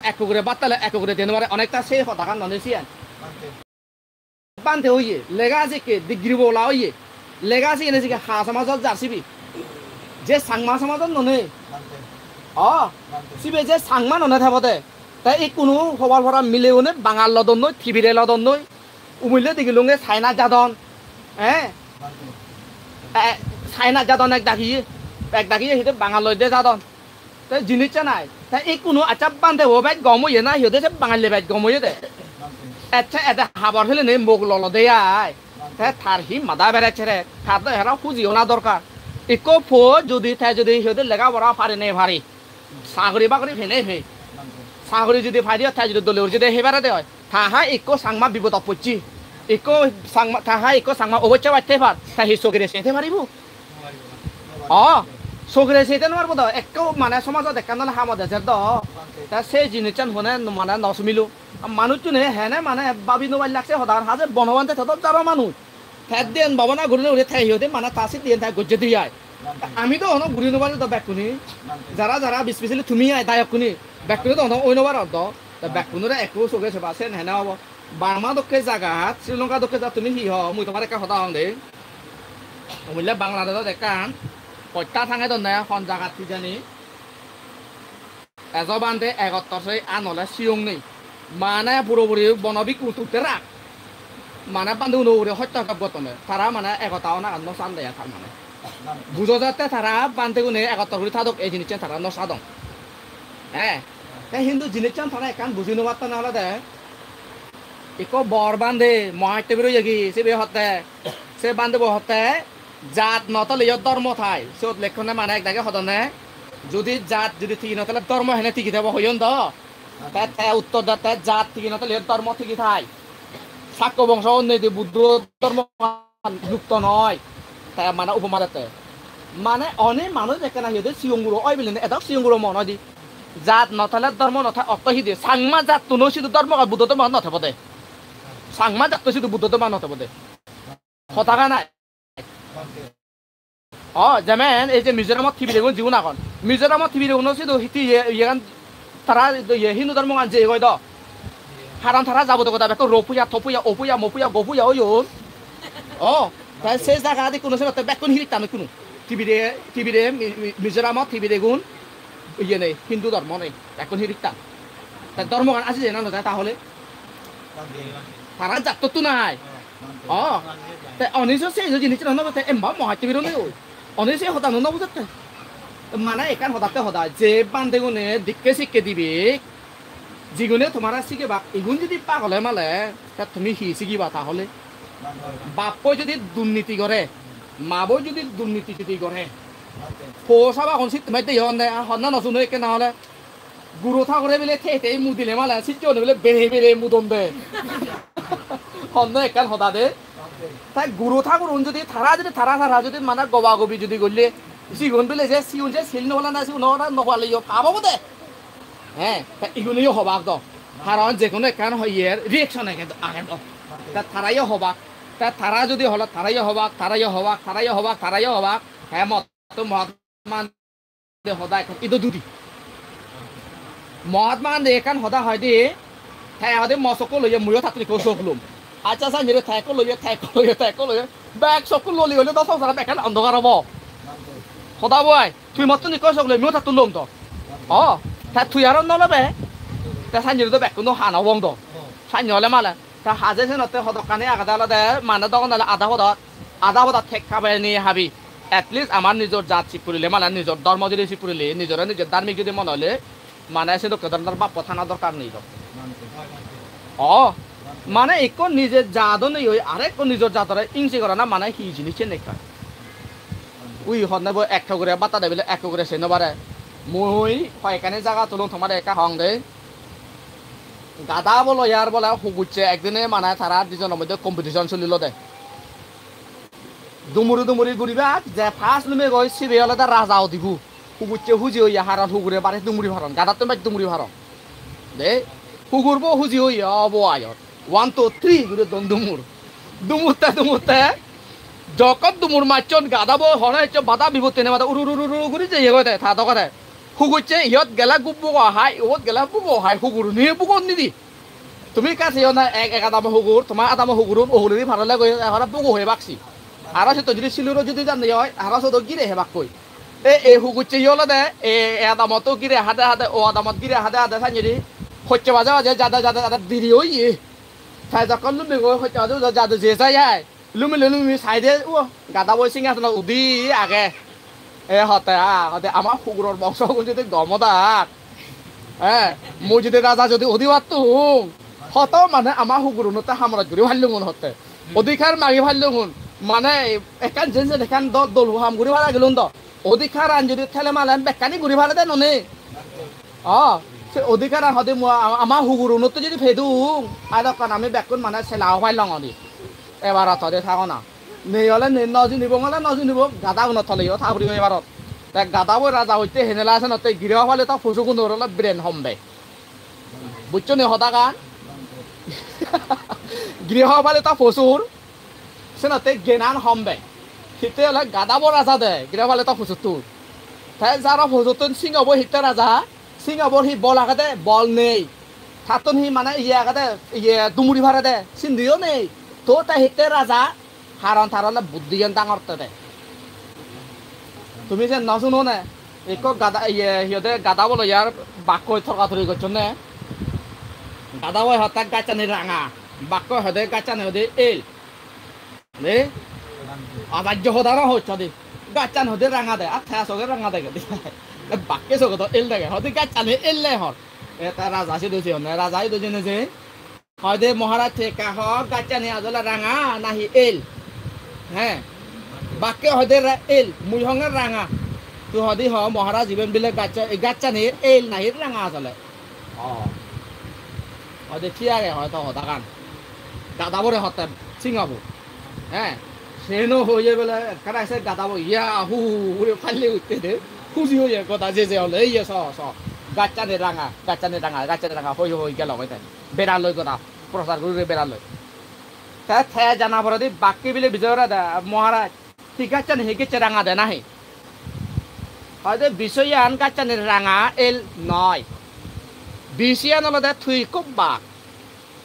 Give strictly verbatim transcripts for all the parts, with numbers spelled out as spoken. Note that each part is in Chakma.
ekko guri bhat hale ekko guri di no pare, onekta se hodagan noney siyan. Bhante oye, lega sikke, degree bola oye, lega sigene sikke ha somajot jar sibe. Je Changma somajot noney. O, sibe je Changma noney thebode. Te ikkunu hobar pora mileune Bangal lodonnoi, Tibire lodonnoi, umille digilunge China jadon. Eh? Eh, China jadon ek dagiye, ek dagiye hide Bangal loide jadon. Te jinissan ai. Te ikkunu accha bhante o bej gom oye na, hi hoide se Bangalle bej gom oye de. Accha ede habor helenei mok lolode ai. Te tar hi mada berechere, tar do hera huji ona dorkar. Ikko po judi te judi hi hoide lega pora pari ne pari. Sagori bagori pene pe. Sagori judi pai de oi, te judi dole guri judi hei pare de oi. Ta ha ikko Changma bipodot pocche. Ikko Changma, ta ha ikko Changma obosse batte par. Ta hi sogire sete paribo? O, sogire sete no parbo do. Ekko mane somajot ekkan ole hamot ejer do. Ta se jinissan hone mane no sumilo. Manuchchune hene mane babi no pallak se hodan haje Bonobhante todot jaro manuj. Te diyen bhabana gurinei guri te hi hoide mane ta se diyen te gojje de ai. Ami do hono guri no pari do bekkune. Jara jara, specially tumi ai dayokkune. Bekkune do hono oi no paror do. Te bekkunore ekko soge seba sen hene obo. Burma dokke jagat, Sri Lanka dokke jagat tumi hi ho? Mui tomare ekka hoda hong de. Umille Bangladeshot ekkan posta tangey donne hon jagat hijeni. Ejo bhante egottor sei an ole siyong nei. Mane puro puri bono bhikkhu tutte rak. Mane bhante uno ugure hosto gottonde. Tara mane egota onagan no sande tar mane. Bujo jatte tara bhante gune egottor guri thadok ei jinissan tara no sadon. Eh, te hintu jinissan tara ekkan buji no patton olode. Ikko bor bhante, Mohasthabir oyegi, sibe hotte, se bhante bo hotte, jat no theleyo dhormo thai. Siyot lekkone mane ek dagi hodonne, judi jat judi tigi no thele dhormo hene tigi thebo hoyon do. Te, te uttor de te jat tigi no theleyo dhormo tigi thai. Sakko bongso onnedi Buddho dhormo lupto noi. Te mane upoma dette. Mane one manuj ekkena hi hoide siyong guro oi bilene edok siyong guro mon oide. Jat no thele dhormo no thai otto hi de. Changma jattuno sidu dhormo gai Buddho dhormo no thebo de. Changma jatto sidu Buddho dhormo no thebo de. Hodagan ai. O, jemen ei je Mizoramot Tibiregun jigun agon. Mizoramot Tibireguno sidu hitti iye, iyegan tara iye Hindu dhormogan jeyegoi do. Haron tara jabode goda bekkun ro puja, to puja, o puja, mo puja, go puja oyon. O, te se jagat ikkunu senotte bekkun Hiristan ikkunu. Tibire, Tibire, Mi-, Mi-, Mizoramot Tibiregun iye nei, Hindu dhormo nei, bekkun Hiristan. Te dhormogan aji jena no jai tahole? Tara jattottun ai. O, te oniso se ijo jinis no obo te emba Mohasthabir no oi. Oni se hoda no bujette. Mane ekkan hodatte hoda je bhantegune dikke sikke dibe. Jigune tomare sigebak, igun judi pagole male, te tumi hi sigiba tahole? Bappo judi durniti gore, mabo judi durniti judi gore, po sabagun sittun mei de honne, honna no suno ekke na hole. Guro thagure bile thei thei mudile male, sicche hone bile bere bere mudon de. Honno ekkan hoda de. Tai guro thagurun judi tara judi tara tara judi mane goba gobi judi golle, sigun bile je sigun je sil no pala na, sigun ora no pale yo pap obo de. He, ta igun yo hobak do. Haron je kono ekkan hoyer reaction age do, age do. Ta tara yo hobak. Ta tara judi holo, tara yo hobak, tara yo hobak, tara yo hobak, tara yo hobak. He, mot to mot man de hoda ekkan idu dudi. Mahatma Gandhi ekkan hoda hoide, te hoide mo sokko loye muiyo tattun ekko sok lom. Accha, sanjire te ekko loye, te ekko loye, te ekko loye. Bek sokko loli gole do songsar ekkan ondokar obo. Hoda bo ai, tui mottun ekko sok loye, muiyo tattun lom do. O, te tui aro no lobe. Te sanjire do bekkun do hana obong do. Sanye ole male. Ta haje senotte hodokkani agede olode mane dogon ole ada podot, ada podot thek habe ni habi. At least amar nijor jat sip purile, mane nijor dhormo judi sip purile, nijore nije dharmik judi mone hole, mane sedokke dhoronor bappo thana dorkar nei do. O, mane ikko nije jat onei oi, arekko nijor jatore ingse gorana mane hi jinis sen ekka. Ui honne bo ekko gure batta debile ekko gure sei no pare. Mui hoyekkani jaga tulung tomare ekka hong de. Gada bolo yar bole hugucche ekdine mane tara dijono moddhe competition solilo de. Dumuri dumuri guribak je first lumegoi sibe olode raja odibo. Hugucche huji oye haron hugure bare dumuri paron, gadattun bej dumuri paron. De, hugurbo huji oye obo ayot. One, two, three guri don dumur. Dumutte dumutte jokkon dumur macchon gadabo hone ecche bada bibotte ne bada uru uru uru guri jeye goi de, ta dogode. Hugucche iyot gele gubbugo hai, iyot gele bugo hai, huguruni bugon nidi. Tumi ekka seyo na, ek, ek adamo hugur, toma adamo hugurun ohuledi parole goi, ehora bugo hoi baksi. Aro siyot jodi siluro jodi jande oi, aro siyot gire hebakkoi. E, e hugucche yo olode, e, e adamot gire hade hade, o adamot gire hade hade sanjiri. Hocche baje baje jade jade jade diri oye. Te jokkon lumi goi hocche baje baje jade je jai ai. Lumi lumi lumi saide, uo, gadabo singhasonot udi age. E hote, a, hote ama huguror bongsogun jodi gom odak. Eh, mui jodi raja jodi udi pattung, hoto mane ama hugurunotte hamorot guri pallungun hotte. Odhikar magi pallungun. Mane ekkan jensen ekkan do-, dol ham guri pala gelun do. Odhikaran jodi thele male bekkani guri pale de noni. O, se odhikaran hode mui a-, ama hugurunotte jodi pedung, ai dokkan ami bekkun mane sela o pailong odi. Ebarot hode thagona. Nei ole nei, no jinibong ole no jinibong, gadaguno toleyo tha puribo ebarot. Te gadabo raja hotte henela senotte griho palito posugunor ole brain hombe. Buccho ni hodagan? Griho palito posur senotte gyanan hombe. Hitte ole gadabo raja de, griho palito posuttun. Te jaro posuttun singhobo hitte raja, singhobor hi bol agede? Bol nei. Tattun hi mane iye agede, iye dumuri parede? Sindiyo nei. To te hitte raja? Haron tar ole buddiyan dangor te de. Tumi je no suno ne? Ikko gada, iye, hi hoide, gadabo loi ar bakkoi torka torki gocchonne. Gadaboi hotte gachchani ranga, bakkoi hoide gachchani hoide el. Ne? Ajajjo hoda aro hocche de. Gachchan hoide ranga de, ar te soge ranga dege de. Bakke soge do el dege, hoide gachchani el de hor. E ta raja sidu siyonne, raja idu jene je. Hoide, "Maharaj, te ekka ho, gachchani ajole ranga nahi el?" He. Bakke hoide, "Ra-, el, mui honge ranga." Tui hodi ho, "Maharaj, iben bile gachcha-, ei gachchani el nahi ranga ajole?" O. Hoide, "Thik age, hoito hodagan." Gadabore hotte singhabo. He. Seno hoye bele ekkana se gadabo, "Ya hu hu hu," guri palle utte de. Huji hoye goda je je ole, "Iye so, so. Gachchani ranga, gachchani ranga, gachchani ranga," hoi hoi gelo hoide. Bera loi goda, prochar guri guri bera loi. Te, te jana poredi bakke bile bijor de, "Maharaj, hi gachchani hi gecche ranga de nahi?" Hoide, "Bisoyan gachchani ranga el noi. Bisoyan olode tui ikko bak.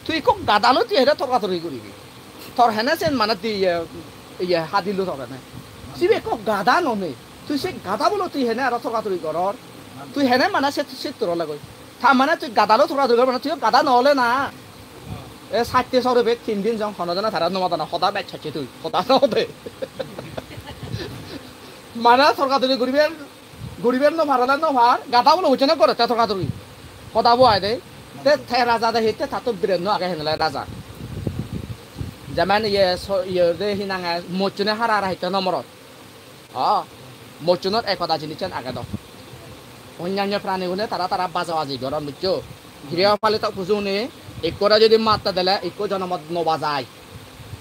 Tui ikko gada loi tui hene torka torki guribi. Tor hene sen mane di iye, iye hadillo tor hene. Sibe ikko gada nonei. Tui se gada bolo tui hene aro torka torki goror. Tui hene mane se, se tor ole goi." Ta mane tui gada loi torka torki gor, mane tui gada no ole na. E satte sore be tin din jong hono jone tara no madana, hoda bej hocche tui, hoda no de. Mane torka torki guribar, guribar no parole no par, gada bolo hocche na gore te torka torki. Hoda bo ai de. Te, te raja de hitte, tattun brain no age henele raja. Jemen iye so, iye de hinange mochchune hara hara hitte no morot. O, mochchunot ek hoda jinissan age do. Onnanno pranigune tara tara baja baji goron, bujjo? Griho palito pojune ikkore jodi matte dele, ikko jonomot no bajai.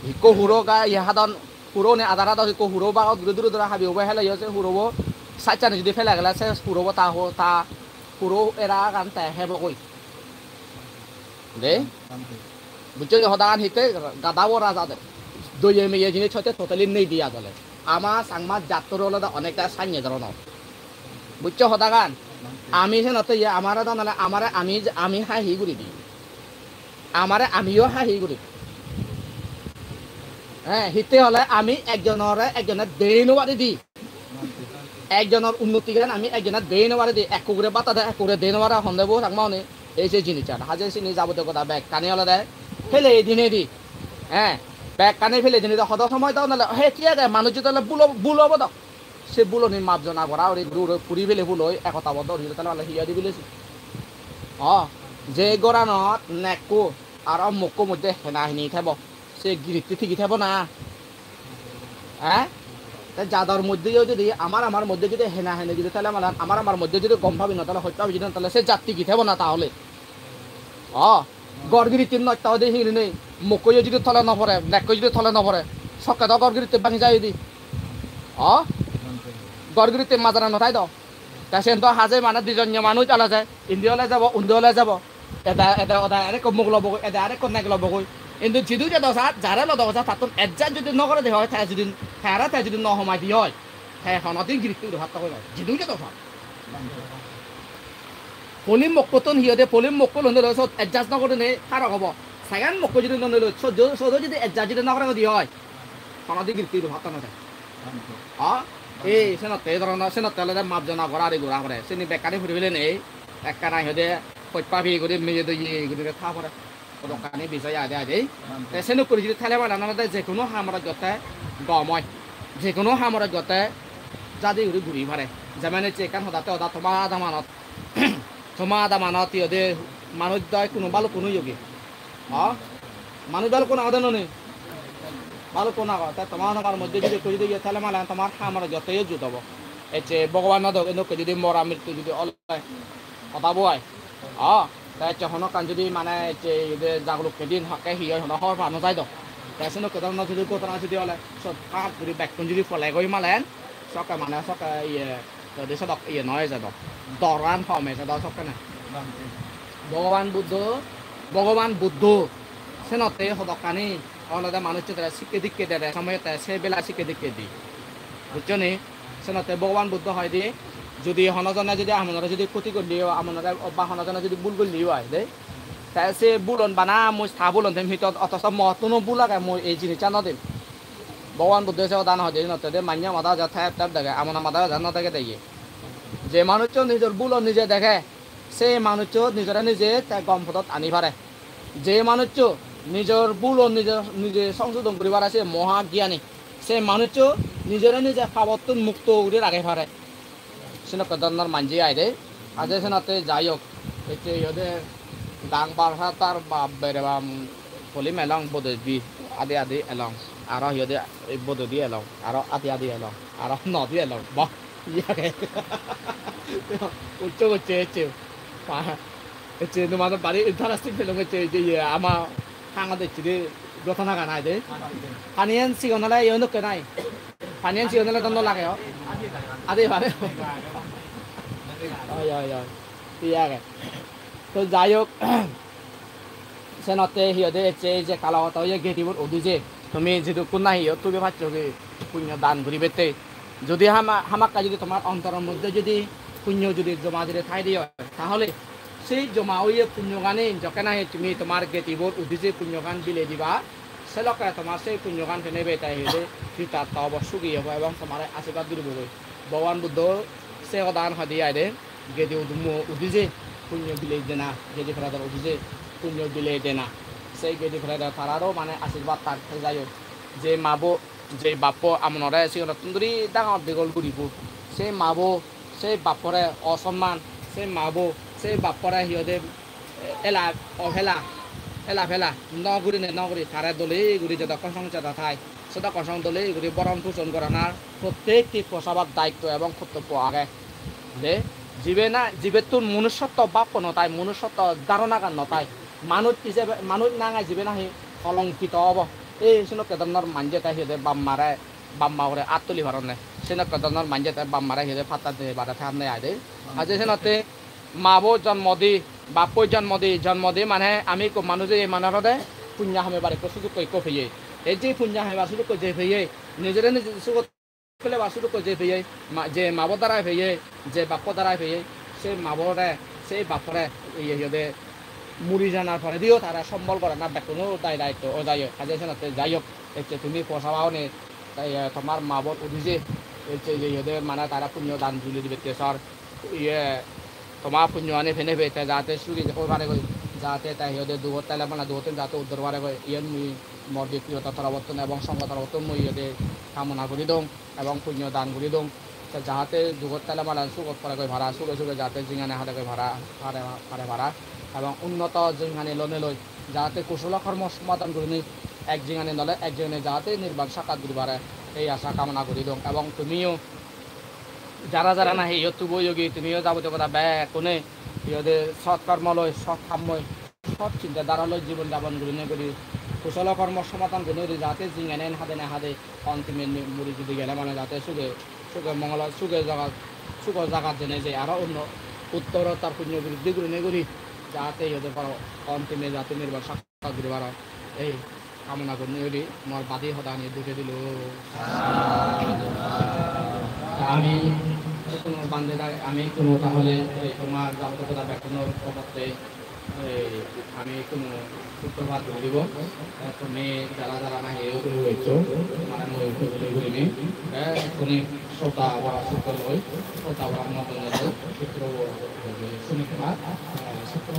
Ikko huro ga-, iye hadon, huro ne adar hadon, ikko huro bagot guri duro duro habi obo heleyo, se hurobo saichani jodi pele gele, se hurobo ta ho-, ta huro eragan te hebogoi. De? Bujjo ni hodagan hitte? Gadabo raja de. Doye meye jinis hoite totally nei di ajole. Ama Changma jattor olode onekta sanye dhoronor. Bujjo hodagan? Ami senotte iye amare do nale amare ami, ami hai hi guri di? Amare amiyo hai hi guri di? He, hitte hole ami ekjonore ekjone dei no pari di. Ekjonor unnotigan ami ekjone dei no pari de, ekko guri bata de, ekko guri dei no pare honde bo Changma une. Ei se jinissan, haje sini jabotiyo goda bekkani olode pele dinei di. He, bekkani pele dinei di, hodo somoy do nole, he, thik age, manuj jodi ole bhulo, bhul obo do. Se bhuloni map jona gora uri guri uri puri pele bhul oi, ekota boddo uri tale mane hi oi di bile se. O, je goranot nekko aro mokko moddhe hena heni thebo, se giritti tigi thebo na? Eh? Te jador moddheyo jodi amar amar moddhe jodi hena heni jodi thele malen, amar amar moddhe jodi gom pabi no thele, hoj pabi jodi no thele, se jat tigi thebo na tahole? O, gor giritti nosto ode hingiri nei, mokkoyo jodi tole no pore, nekko jodi tole no pore, sokke do gor giritti bhangi jai udi. O? Gor giritti majara no thai do. Te sen do haje mane dijonne manuj ole je, indi ole jabo, undi ole jabo. Ede, ede, ode arekko muk lobogoi, ede arekko nek lobogoi. Hintu jidu jedo sat, jare lodo sat, tattun adjust jodi no gore de oi, te jodi, te aro te jodi no homai de oi, te honodin giritti uri patta hoi noi. Jidu jedo sat. Polim mokkottun hi hoide, polim mokko loi nilo sot adjust no gurinei harok obo. Second mokko judi no nilo, sot jo-, sot judi adjust judi no gore godi oi, hono di girti do hatta no jai. Ha? Ei, senotte ei dhoronor, senotte olode map jona gora ari gora pore. Sini bekkani puri pele nei. Ekkana hi hoide, pojpa pi guri meye do ye guri tha pore. Hodokkani bisoy age age. Te senukko guri judi thele banan olode je hono hamorot gotte gom oi. Je hono hamorot gotte jadi guri guri pare. Jemon ecche ekkan hodatte hoda toma adamanot. Toma adamanot hi hoide manuj doi hono balukkun oyogi. Ha? Manuj balukkun agode noni? Balukkun agon. Te toma adamar moddhe judi ekko judi iye thele malen tomar hamorot gotte yo jut obo. Ecche Bhogoban no dok, endokke judi mora mrittu judi ole hoda bo ai. Ah, te ecche hono ekkan judi mane ecche ide jaguluk pedin hakke hi oi hono hobor pa no jai do. Te senokke dhoronor judi ghotona judi ole, sot pat guri bekkun judi pole goi malen, sokke mane sokke iye, jodi sodok iye no eje do. Doran hom eje do sokkene. Bhogoban Buddho, Bhogoban Buddho senotte hodokkani olode manucchunore sikke dikke dede somoyotte se bela sikke dikke di. Buccho ni? Senotte Bhogoban Buddho hoide, judi hono jone judi amonore judi khoti golleyo, amonore ba hono jone judi bul golleyo ai de, te se bulon bana mui ta bulon them hitot, otoso mottun o bul age, mui ei jinissan no dim. Bhogoban Buddho se hodan hoide, senotte de manye mada ja thep thep dege, amona mada ja no dege de ye. Je manuccho nijor bulon nije dege, se manuccho nijore nije te gom podot ani pare. Je manuccho nijor bulon nije, nije songsodon guri pare, se moha gyani. Se manuccho nijore nije papottun mukto guri rage pare. Senokke dhoronor manje ai de. Aje senotte jai hok, ecche iyode gang bar hatar ba bere bam polim elong bodoi di adi adi elong. Aro iyode bodoi di elong. Aro adi adi elong. Aro nodi elong. Bah, iye age. Ucche ucche ecche. Pa-, ecche numado bari interesting pelong ecche je iye ama hangot ecche de ghotona gan ai de. Paniyan sigon ole iye dokke nai. Paniyan sigon ole don no lage o. Adi pare. Oi, oi, oi. Iye age. To jai hok, senotte hi hoide ecche ei je kalagoto oye gedibot udije, tumi jidukkun nahi iyot tubi pacchogi punyo dan guribette. Judi hama-, hamakkai judi tomar ontoror moddhe judi punyo judi joma judi thai de oi, tahole sei joma oye punyogani jokke nahi tumi tomar gedibot udije punyogan bilei diba, se lokke tomar sei punyogan penebe te hi hoide kritatto obo, sugi obo ebong tomare ashirbad guribogoi. Bhogoban Buddho se hodagan hoide ai de. Gedi udummo udije punyo bilei dena, gedi peredor udije punyo bilei dena. Sei gedi peredor tararo mane ashirbad tak te jai hok. Je mabo, je bappo amonore sigonottun duri dangor digol guribo, sei mabo, sei bappore osomman, sei mabo, sei bappore hi hoide ela, ofela, ela pela no gurine no guri tare dole guri jodokkon song jeda thai, sodokkon song dole guri boron puson goranar prottekti posabot daitto ebong kortobbo age. De, jibe na, jibettun manussotto bappo no thai, manussotto dharonagan no thai. Manuj ijebe, manuj nange jibe nahi kolongkito obo. Ei senokke dhoronor manje te hi hoide bap mare, bap ma ugure at tuli paronne. Senokke dhoronor manje te bap mare hi hoide patta de bare thanne ai de. Aje senotte mabo jonmo di, bappo jonmo di, jonmo di mane ami ekko manuj oye mane olode punyo hamebar ekko sujukko ekko peye. Ei je punyo hamebar sujukko je peye, nijore nije sugot pelebar sujukko je peye, ma-, je mabo darai peye, je bappo darai peye, se mabore, se bappore, iye, iye de, muri janar porediyo tara sombol gorana bekkuno dai daitto o jai hok. Aje senotte jai hok, ecche tumi posaba one, te, iye, tomar mabor udije, ecche iye, iye de, mane tara punyo dan juli dibatte sor, iye, toma punyo ani pene pete jate sugi oi paregoi, jate te iye de dugot tele mane dugottun jate uddor paregoi, iyen mui mor bektigoto torobottun ebong songho torobottun mui iye de kamona guri dong. Ebong punyo dan guri dong. Te jahate dugot tele malen sugot poregoi para, suge suge jahate jinghani hadegoi para, pare, pare para. Ebong unnoto jinghani lonei loi jahate kusolo kormo somadan gurinei ek jinghani nole ek jinghani jahate nirban sakkat guri pare, ei asha kamona guri dong. Ebong tumiyo jara jara nahi iyot tubo oyogi, tumiyo jabotiyo goda bekkune iyode sot kormo loi, sot hammoi, sot chinte dhara loi jibon japon gurinei guri kusolo kormo somadan gurinei guri jahate jinghani hadene hade ontime ni-, muri judi gele mane jahate suge, suge mongolo, suge jagat, sugo jagat jene je aro onno uttorottor punyo briddhi gurinei guri jahate iyode paro ontime jahate nirban sakkat guri paro. Ei kamona gurinei guri mor badi hodani dujei dilo. Ami Hono bhante dai, ami hono tahole ei tomar jabotiyo hoda bekkunor omotte ei ami hono sutrapad guri dibo. Eh, tumi jara jara nahi ei guri hoicho, mane mui hoicho guri ni. Eh, tumi sroddha bhora sutro loi, sroddha bhora moddhe loi, sutro, eh, suni tomar, eh, sutro